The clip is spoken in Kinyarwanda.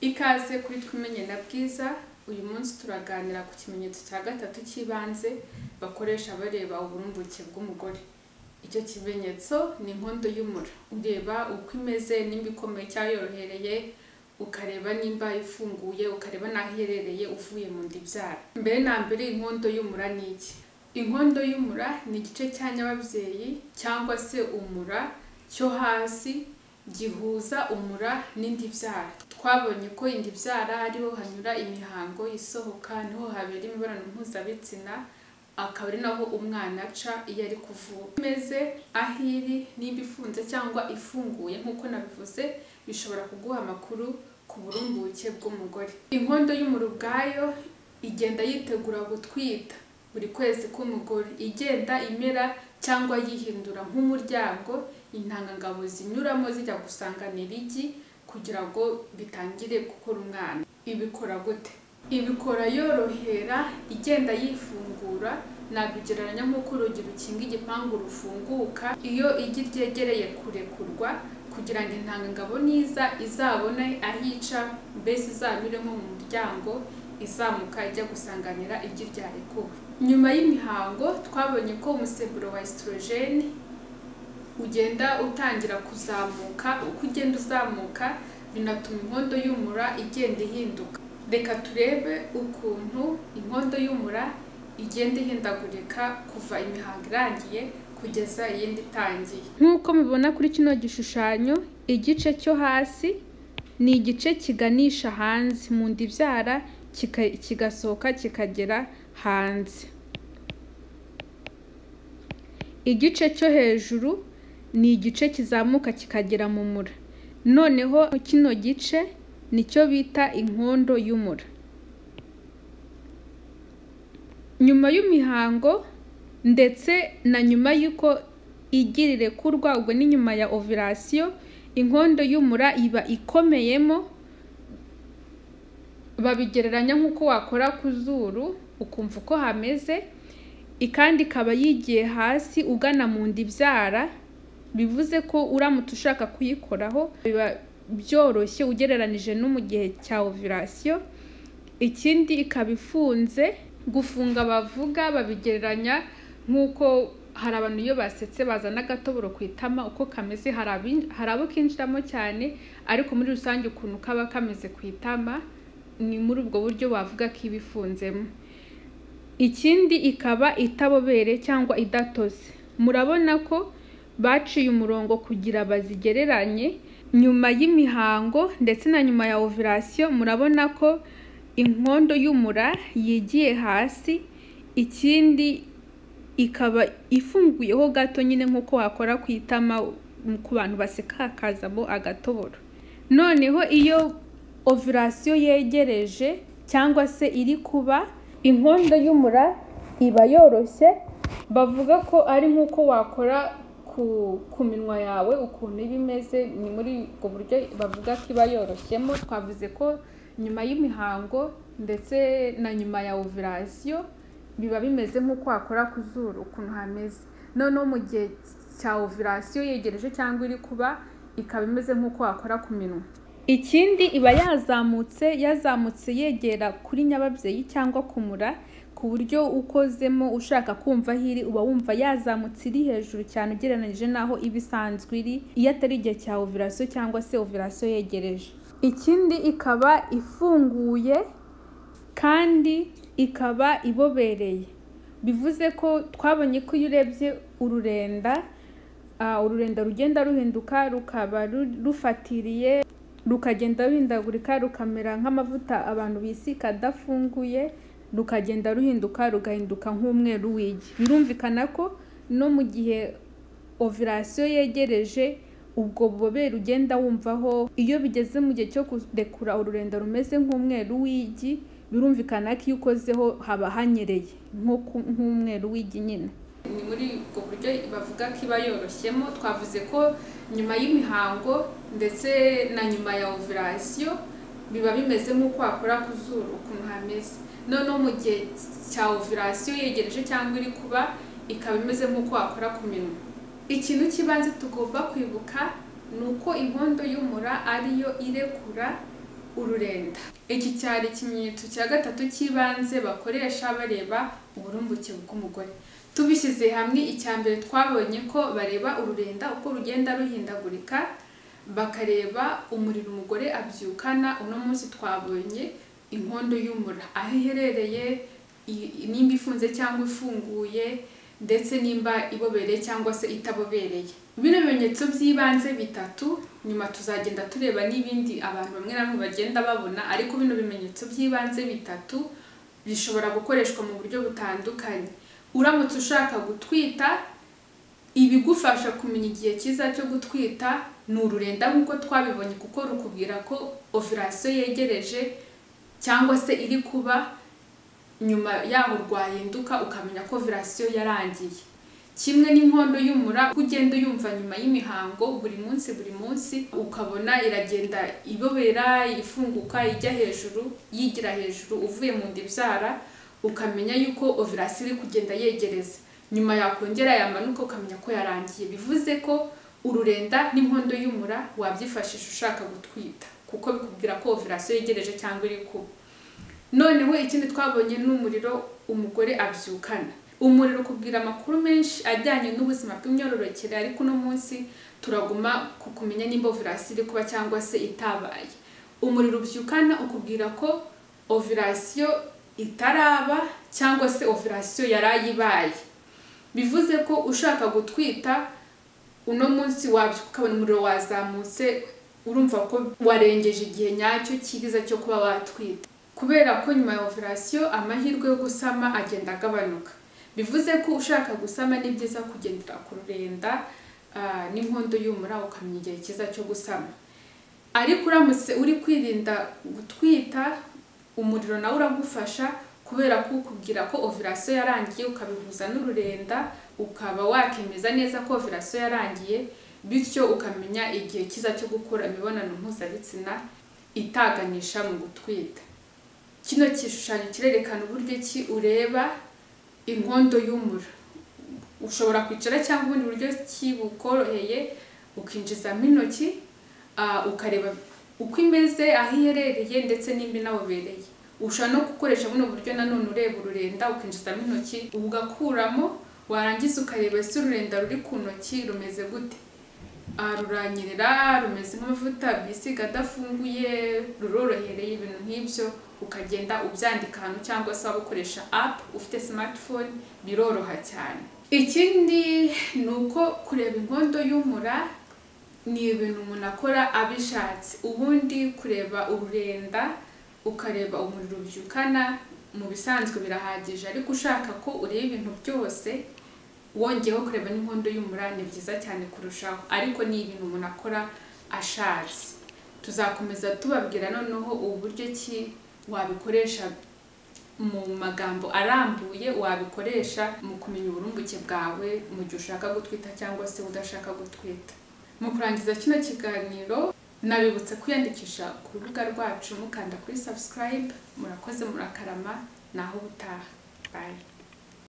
Ikaze kuri Twimenye na Bwiza. Uyu munsi turaganira ku kimenyetso cya gatatu cy'ibanze bakoresha bareba uburumbuke bw'umugore. Icyo kimenyetso ni inkondo y'umura. Ureba uko imeze, nimba ikomeye cyangwa yorohereye, ukareba nimba ifunguye, ukareba n'aho iherereye uvuye mu nda ibyara. Mbere na mbere, inkondo y'umura ni iki? Inkondo y'umura ni igice cya nyababyeyi cyangwa se umura cyo hasi gihuza umura n'inda ibyara. Twabonye ko inda ibyara ariho hanyura imihango isohoka, niho habera imibonano mpuzabitsina, akaba ari naho umwana aca iyo ari kuvuka. Imeze, aho iri, nimba ifunze cyangwa ifunguye nk'uko nabivuze, bishobora kuguha amakuru ku burumbuke bw'umugore. Inkondo y'umura ubwayo igenda yitegura gutwita buri kwezi k'umugore, igenda imera cyangwa yihindura nk'umuryango intangangabo zinyuramo zijya gusanganira igi kugira ngo bitangire gukora umwana. Ibikora gute? Ibikora yorohera, igenda yifungura. Nabigereranya nk'uko urugi rukinga igipangu rufunguka iyo igi ryegereye kurekurwa, kugira ngo intangangabo niza izabone aho ica, mbese izanyure nko mu muryango izamuka ijya gusanganira igi ryarekuwe. Nyuma y'imihango twabonye ko umusemburo wa estrogene ugenda utangira kuzamuka. Uko ugenda uzamuka binatuma inkondo y'umura igenda ihinduka. Reka turebe ukuntu inkondo y'umura igenda ihindagurika kuva imihango irangiye kugeza iyindi itangiye. Nk'uko mubibona kuri kino gishushanyo, igice cyo hasi ni igice kiganisha hanze mu nda ibyara, kigasohoka kikagera hanze. Igice cyo hejuru ni igice kizamuka kikagera mu mura. Noneho kino gice nicyo bita inkondo y'umura. Nyuma y'imihango ndetse na nyuma y'uko igi rirekurwa, ubwo ni nyuma ya ovulation, inkondo y'umura iba ikomeyemo. Babigereranya nk'uko wakora ku zuru ukumva uko hameze, ikandi ikaba yigiye hasi ugana mu nda ibyara, bivuze ko uramutse ushaka kuyikoraho biba byoroshye ugereranije no mu gihe cya ovulation. Ikindi ikaba ifunze. Gufunga bavuga babigereranya nk'uko hari abantu iyo basetse bazana agatoboro ku itama uko kameze, hari abo kinjiramo cyane, ariko muri rusange ukuntu kaba kameze ku itama ni muri ubwo buryo bavuga ko iba ifunzemo. Ikindi ikaba itabobere cyangwa idatose. Murabona ko baciye umurongo kugira bazigereranye. Nyuma y'imihango ndetse na nyuma ya ovulation murabona ko inkondo y'umura yigiye hasi, ikindi ikaba ifunguyeho gato nyine nk'uko wakora ku itama ku bantu baseka hakazamo agatoboro. Noneho iyo ovulation yegereje cyangwa se iri kuba, inkondo y'umura iba yoroshye. Bavuga ko ari nk'uko wakora ku minwa yawe ukuntu iba imeze, ni muri ubwo buryo bavuga ko iba yoroshyemo. Twavuze ko nyuma y'imihango ndetse na nyuma ya ovulation biba bimeze nk'uko wakora ku zuru ukuntu hameze. Noneho mu gihe cya ovulation yegereje cyangwa iri kuba, ikaba imeze nk'uko wakora ku minwa. Ikindi iba yazamutse yegera kuri nyababyeyi cyangwa ku mura, ku buryo ukozemo ushaka kumva aho iri uba wumva yazamutse iri hejuru cyane ugereranyije n'aho iba isanzwe iri iyo atari igihe cya ovulation cyangwa se ovulation yegereje. Ikindi ikaba ifunguye kandi ikaba ibobereye, bivuze ko twabonye ko iyo urebye ururenda, ururenda rugenda ruhinduka rukaba rufatiriye, rukagenda ruhindagurika rukamera nk'amavuta abantu bisika adafunguye, rukagenda ruhinduka rugahinduka nk'umweru w'igi. Birumvikana ko no mu gihe ovulation yegereje ubwo bubobere ugenda wumvaho, iyo bigeze mu gihe cyo kurekura ururenda rumeze nk'umweru w'igi, birumvikana ko iyo ukozeho haba hanyereye nk'umweru w'igi nyine. Ni muri ubwo buryo bavuga ko iba yoroshyemo. Twavuze ko nyuma y'imihango ndetse na nyuma ya ovulation biba bimeze nk'uko wakora ku zuru ukuntu hameze. Noneho mu gihe cya ovulation yegereje cyangwa iri kuba, ikaba imeze nk'uko wakora ku minwa. Ikintu cy'ibanze tugomba kwibuka ni uko inkondo y'umura ariyo irekura Ururenda. Iki cyari ikimenyetso cya gatatu cy'ibanze bakoresha bareba uburumbuke bw'umugore. Tubishyize hamwe, icya mbere twabonye ko bareba ururenda uko rugenda ruhindagurika, bakareba umuriro umugore abyukana. Uno munsi twabonye inkondo y'umura, aho iherereye, nimba ifunze cyangwa ifunguye, ndetse nimba ibobereye cyangwa se itabobereye. Bino bimenyetso by'ibanze bitatu, nyuma tuzagenda tureba n'ibindi abantu bamwe na bamwe bagenda babona, ariko bino bimenyetso by'ibanze bitatu bishobora gukoreshwa mu buryo butandukanye. Uramutse ushaka gutwita, ibigufasha kumenya igihe cyiza cyo gutwita ni ururenda nk'uko twabibonye, kuko rukubwira ko ovulation yegereje cyangwa se iri kuba, nyuma yaho rwahinduka ukamenya ko ovulation yarangiye. Kimwe n'inkondo y'umura, uko ugenda uyumva nyuma y'imihango buri munsi buri munsi, ukabona iragenda ibobera, ifunguka, ijya hejuru, yigira hejuru uvuye mu nda ibyara, ukamenya yuko ovulation iri kugenda yegereza. Nyuma yakongera yamanuka ukamenya ko yarangiye. Bivuze ko ururenda n'inkondo y'umura wabyifashisha ushaka gutwita, kuko bikubwira ko ovulation yegereje cyangwa iri kuba. Noneho ikindi twabonye ni umuriro umugore abyukana. Umuriro ukubwira amakuru menshi ajyanye n'ubuzima bw'imyororokere, ariko uno munsi turaguma ku kumenya nimba ovulation iri kuba cyangwa se itabaye. Umuriro ubyukana ukubwira ko ovulation itaraba cyangwa se ovulation yarayibaye. Bivuze ko ushaka gutwita uno munsi wabyuka ukabona umuriro wazamutse, urumva ko warengeje igihe nyacyo cyiza cyo kuba watwita. Kubera ko nyuma ya ovulation amahirwe yo gusama agenda agabanuka. Bivuze ko ushaka gusama ni byiza kugendera ku rurenda n'inkondo y'umura, ukamenya igihe cyiza cyo gusama. Ariko uramutse uri kwirinda gutwita, umuriro nawe uragufasha, kubera ko ukubwira ko ovulation yarangiye, ukabihuza n'ururenda, ukaba wakemeza neza ko ovulation yarangiye, bityo ukamenya igihe cyiza cyo gukora imibonano mpuzabitsina itaganisha mu gutwita. Kino gishushanyo kirerekana uburyo ki ureba inkondo y'umura. Ushobora kwicara cyangwa ubundi buryo ki bukoroheye, ukinjizamo intoki, ukareba uko imeze, aho iherereye, ndetse nimba inabobereye. Ushobora no gukoresha buno buryo nanone ureba ururenda, ukinjizamo intoki ugakuramo, warangiza ukareba ese ururenda ruri ku ntoki rumeze gute. Ruranyerera, rumeze nk'amavuta bisiga adafunguye, rurorohereye, ibintu nk'ibyo, ukagenda ubyandika ahantu cyangwa se waba ukoresha app ufite smartphone, biroroha cyane. Ikindi ni uko kureba inkondo y'umura ni ibintu umuntu akora abishatse. Ubundi kureba ururenda ukareba umuriro ubyukana mu bisanzwe birahagije, ariko ushaka ko ureba ibintu byose wongeyeho kureba n'inkondo y'umura ni byiza cyane kurushaho, ariko ni ibintu umuntu akora ashatse. Tuzakomeza tubabwira noneho uburyo ki wabikoresha mu magambo arambuye, wabikoresha mu kumenya uburumbuke bwawe mu gihe ushaka gutwita cyangwa se udashaka gutwita. Mu kurangiza kino kiganiro, nabibutsa kwiyandikisha ku rubuga rwacu mukanda kuri subscribe. Murakoze, murakarama, naho ubutaha. Bye.